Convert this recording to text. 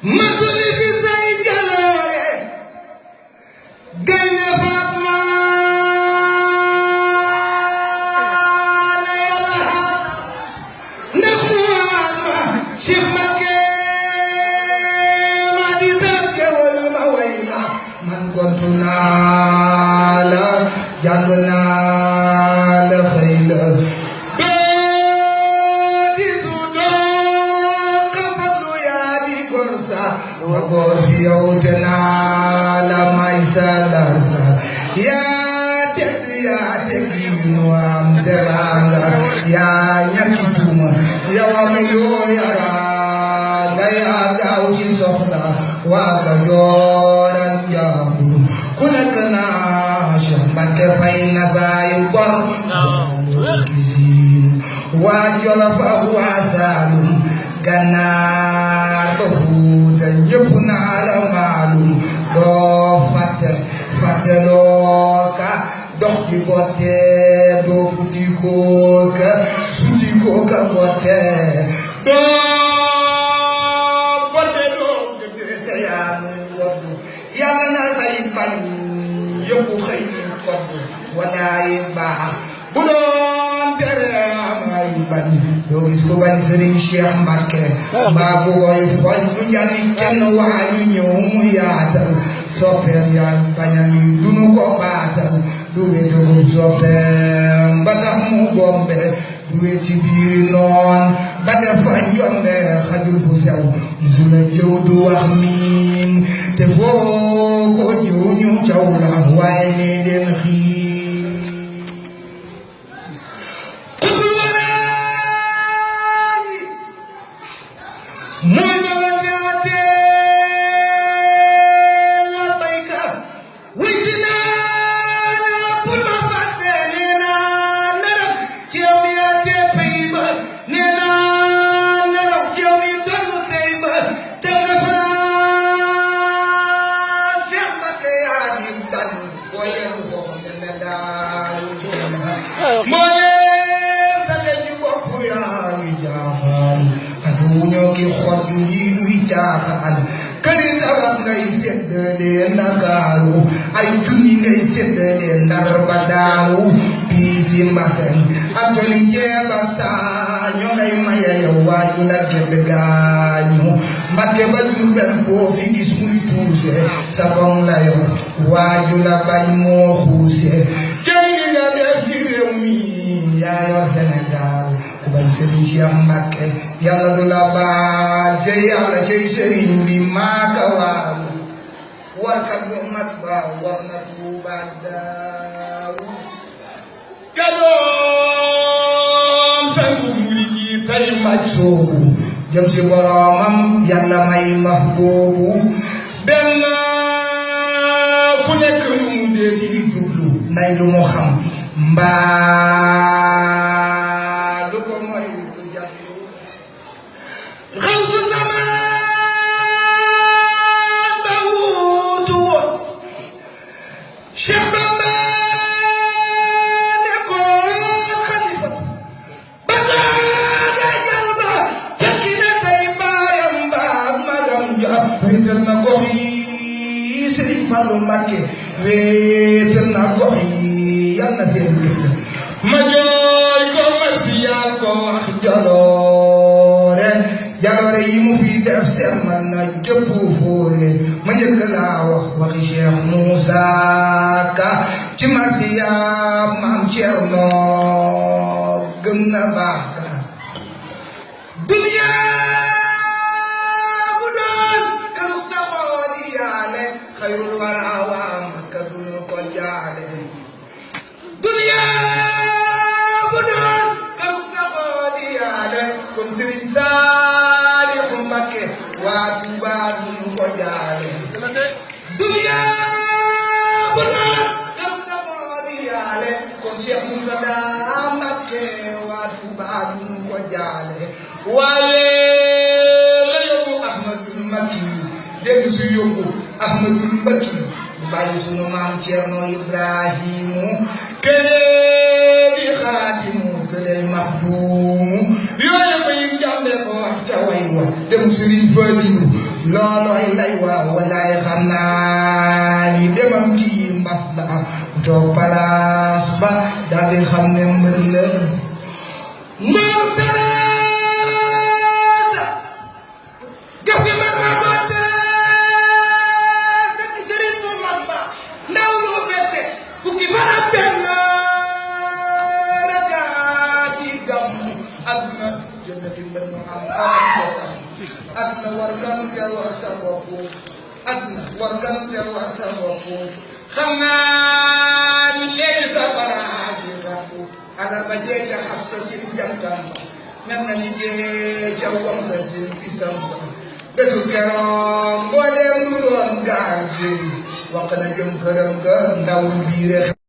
masuli fi say jaloore Gaynde Fatma la yàlla ndax mu ma Cheikh Mbacké ma di sab jawal ma way la man gontu naa la jàng naa la xëy la ma góor fi yow te naa la may sa larsa yaa tedd yaa teggi nu am teraanga yaa ñàkki tuuma yow amuloo yaraanga yaa gaaw ci soxla waa Kajoor ak Njambur ku nekk naa Cheikh Mbacké fay na saay bor waa Gisiin waa Jolof ak waa Saalum Gànnaar ba Fuuta ñëpp naa la maalum doo fàtte loo ka dox di botte doo futi kooka suti kooka botte doo botte doo gëdde te yaa nuy woddu yàlla na say bañ yëpp xëy ni koddu walaayi baax bu doon tere amay bañ doo gis ko bañ Serigne Cheikh Mbacké mbaa bu koy foñ du njani kenn waayu ñëw mu yaatal soppeem yaa bañam yi dunu ko baatal du wetagum soppeem ba tax mu bombe du wet ci biiri noon ba defa njombe xajul fu sew musu la jëw du wax miim te foo ko jëw ñu caw la waaye nee den xii këri tabax ngay séddale Ndakaaru ay junni ngay séddale Ndar ba Daaru piisi mbasen ak toli ceeb ak saaño ngay maye yow waaju la gedd gaañu Mbacké ba Jurbel boo fi gis muy tuuse sa boŋ la yor waaju la bañ moo xuuse jëy li nga def ci réew mi yaa yor Sénégal ku bañ Serigne Cheikh Mbacké yàlla du la baal te yàlla cay Serigne bi maaka waaru warkat bu mag ba war na Tuuba daawu kadoom sangu murid yi tey maj soobu jëm si boromam yàlla may mahboobu benn ku nekk lu mu dee ci jublu nay lu mu xam mbaa lu ko moy lu jàllu xawsu zaman ba wuutu woon Cheikh Bamba nekkoon xalifa ba taaga jal ba fekki na tey baayam ba magam ja wéetal na gox yi Serigne Fallou Mbacké wéetal na gox yi yal na seen gis la ma jooy ko marsiyaal ko wax jaloore yi mu fi def seen man na jëpp fóore ma njëkk laa wax waxi Cheikh Moussa Ka ci marsiyaal maam Cerno gëm na baax ka duniya bu doon këru saxoo di yaale xayrul wara waa Makka duñu ko jaale duniya bu doon këru saxoo di yaale kon Serigne Saliou Mbacké waa Touba duñu ko jaale duniya bu doon këru saxoo di yaale kon Cheikh Mourtada Mbacké waa Touba duñu ko jaale waaye la yóbbu Ahmadul Makki dégg su yóbbu Ahmadul Makki bu bàyyi sunu maam Cerno Ibrahimu kële di xaatimu kële maxduumu yooyu ba yi jàmbe ko wax ca way wa dem Sëriñ Falilu loolooy lay waaw walaay xam naa ni demam kii mbas la bu toog palaas ba daal di xam ne mbër la moom Teresa jëf gi mar na ko Teresa ci sëriñ bu mag ba ndaw lu bette fukki fan ak benn raka ci gàmm aduna jënd fi mbër mu am xaram jasam aduna war ganu teewal sa bopp aduna war ganu teewal sa bopp xam naa ni léegi sa baraaji rabbu alarba jeeja xaf sa sin jantam ba mel na ni jeeja wam sa sin bisam ba bésu keroog mbooleem lu doon gaar jéeri wax na jëm këram ga ndaw lu biire